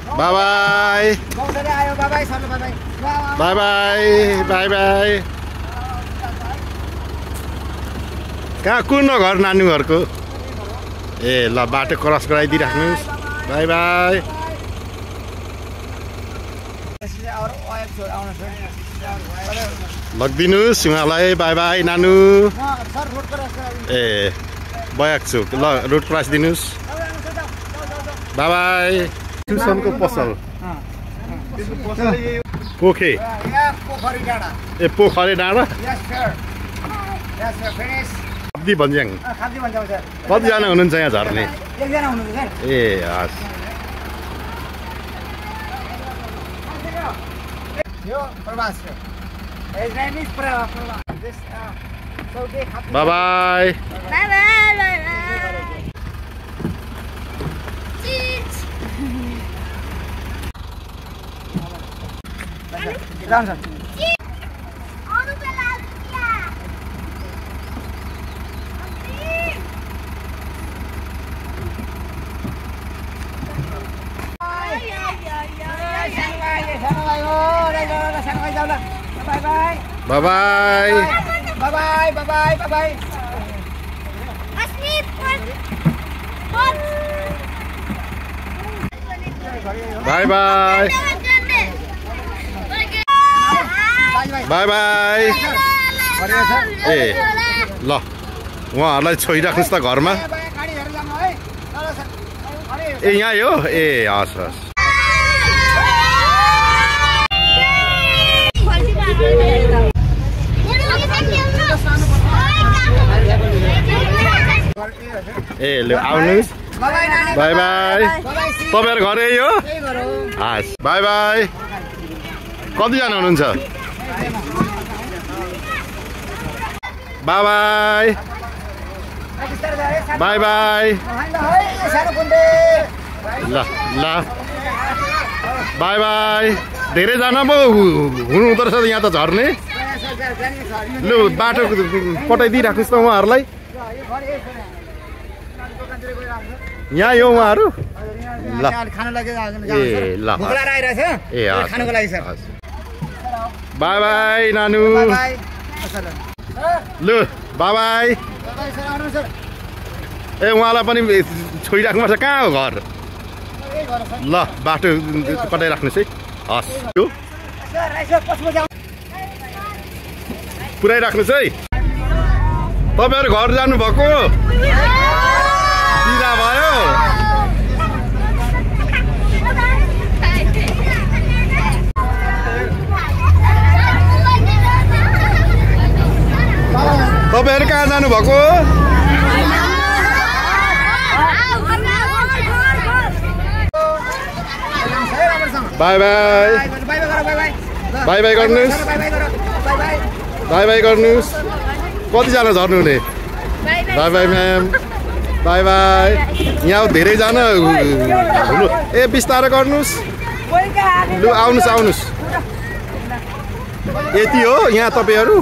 By by by by by by कहाँ कुन घर नानु घरको ए ल बाटो क्रस गराइदिइराख्नुहोस् बाई बाई लगिदिनुहोस् उहाँलाई बाई बाई नानु ए बयाक छु ल रोड क्रस दिनुहोस् बाई बाई ट्युसनको पसल पोखे ए पोखरी डाँडा खाब्दी भन्ज्याङ कतिजना हुनुहुन्छ यहाँ झर्ने ए हस् by by Bye bye. Bye bye. Bye bye. Bye bye. Bye bye. Bye bye. ए ल उहाँहरूलाई छोइराख्नुहोस् त घरमा ए यहाँ हो ए हस् हस् ए ल आउनुहोस् बाई बाई तपाईँहरू घर यही हो हस् बाई बाई कतिजना हुनुहुन्छ बाई बाई बाई बाई ल ल बाई बाई धेरैजना पो हुनुहुँदो रहेछ यहाँ त झर्ने लु बाटो पठाइदिइराख्नुहोस् त उहाँहरूलाई यहाँ यो उहाँहरू ल ए ल ए बाई बाई नानु लु बाई बाई ए उहाँलाई पनि छोइराख्नुपर्छ कहाँ हो घर ल बाटो कटाइराख्नुहोस् है हस् पुऱ्याइराख्नुहोस् है तपाईँहरू घर जानुभएको सिधा भयो तपाईँहरू कहाँ जानुभएको बाई बाई बाई बाई गर्नुहोस् बाई बाई गर्नुहोस् कतिजना झर्नु हुने by by ma'am by by यहाँ धेरैजना हुनु ए बिस्तारै गर्नुहोस् लु आउनुहोस् आउनुहोस् यति हो यहाँ तपाईँहरू